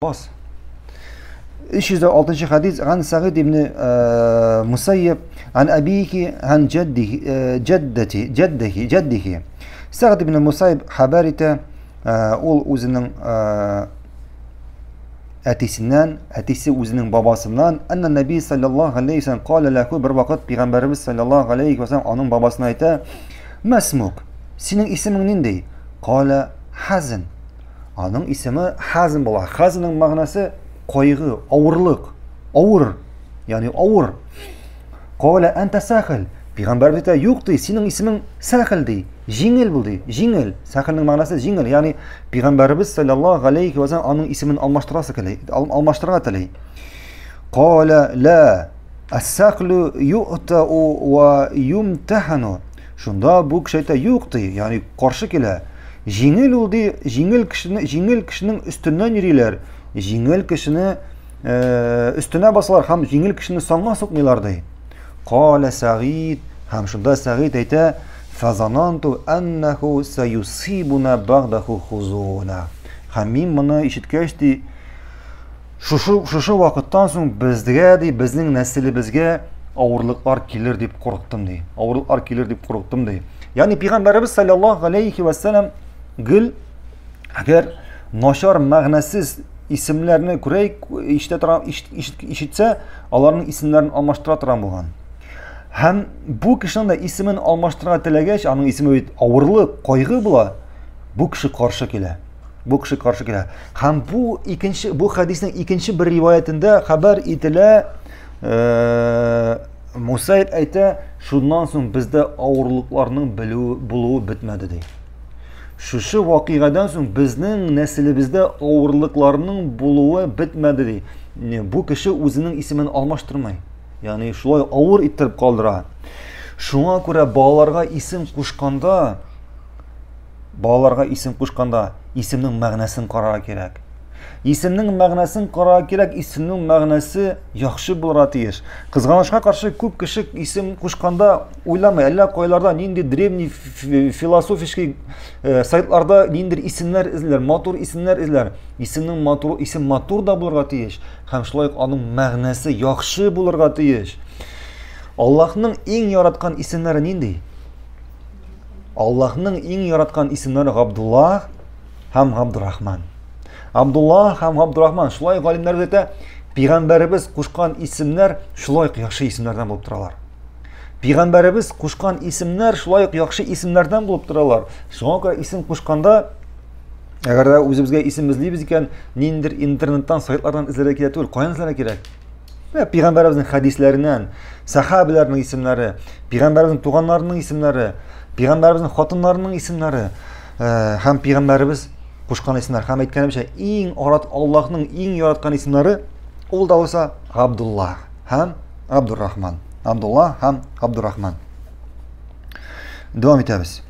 Бас. 306 хадис ган Сагид ибн Мусайяб ан абихи ан джаддихи джаддати джаддихи джаддихи. Сагид ибн Мусайяб хәбәр итә, ул үзенең әтисеннән, әтисе үзенең бабасыннан, анна наби саллаллаһу алейхи вәсәлләм кала ләху, бер вакыт пәйгамбәребез саллаллаһу алейхи вәсәлләм аның бабасына әйтә, Мәсмук, синең исемең нинди? Кала Хазн. Аның исеме Хазн була. Хазнның мәгънәсе кайгы, авырлык, авыр, ягъни авыр. Кала анта сахл. Пәйгамбәр әйтә, юк ди, синең исемең Сахл ди. Җиңел бул ди, җиңел. Сахлның мәгънәсе җиңел, ягъни пәйгамбәребез саллаллаһу алейхи ва саллям аның исемен алмаштырасы килә, алмаштырырга тели. Кала ла Әс-сәхлю ю'тау ва юмтахану. Шунда бу кеше әйтә, юк ди, ягъни каршы килә. Җиңел ул ди, җиңел кешене, җиңел кешенең өстеннән йөриләр. Җиңел кешене өстенә басалар һәм җиңел кешене санга сукмыйлар ди. Калә Сәгыйд, һәм шунда Сәгыйд әйтә, фазананту аннаху саюсибуна багдаху хузуна. Һәм мин моны ишеткәч ди, Шушы, шушы вакыттан соң безгә, ди, безнең нәселебезгә авырлыклар килер дип курыктым, ди. Авырлыклар килер дип курыктым, ди. Ягъни пәйгамбәребез саллаллаһу алейхи ва саллям гел әгәр начар мәгънәсез исемнәрне күрәйк, ишетә тора, ишетсә, аларның исемнәрен алмаштыра торган булган. Һәм бу кешенең дә исемен алмаштырырга теләгәч, аның исеме бит авырлык, кайгы була. Бу кеше каршы килә. Бу кеше каршы килә. Һәм бу икенче бу хәдиснең икенче бер риваятендә хәбәр ителә, Мусайб әйтә, шуннан соң бездә авырлыкларның белү булуы бетмәде ди. Шушы вакыйгадан соң безнең нәселебездә авырлыкларның булуы бетмәде ди. Бу кеше үзенең исемен алмаштырмый. Ягъни шулай авыр иттереп калдыра. Шуңа күрә балаларга исем кушканда Балаларга исем кушканда исемнең мәгънәсен карарга кирәк. Исемнең мәгънәсен карарга кирәк, исемнең мәгънәсе яхшы булырга тиеш. Кызганычка каршы, күп кеше исем кушканда уйламый, әллә кайларда нинди древний философический э, сайтларда ниндидер исемнәр эзләр, матур исемнәр эзләр. Исемнең матур, исем матур да булырга тиеш һәм шулай ук аның мәгънәсе яхшы булырга тиеш. Аллаһның иң яраткан исемнәре нинди? Аллаһның иң яраткан исемнәре Габдуллаһ һәм Габдурахман. Абдуллаһ һәм Габдурахман шулай галимнәр әйтә, пәйгамбәребез кушкан исемнәр шулай ук яхшы исемнәрдән булып торалар. Пәйгамбәребез кушкан исемнәр шулай ук яхшы исемнәрдән булып торалар. Шуңа күрә исем кушканда әгәр дә үзебезгә исем эзлибез икән, ниндидер интернеттан, сайтлардан эзләргә кирәк түгел. Каян эзләргә кирәк? Менә пәйгамбәребезнең хәдисләреннән, сәхабәләрнең исемнәре, пәйгамбәребезнең туганнарының исемнәре, пәйгамбәребезнең хатыннарының исемнәре э, һәм пәйгамбәребез кушкан исемнәр һәм әйткәнемчә, иң арат Аллаһның иң яраткан исемнәре ул да булса Габдуллаһ һәм Абдуррахман. Абдуллаһ һәм Абдуррахман. Дәвам итәбез.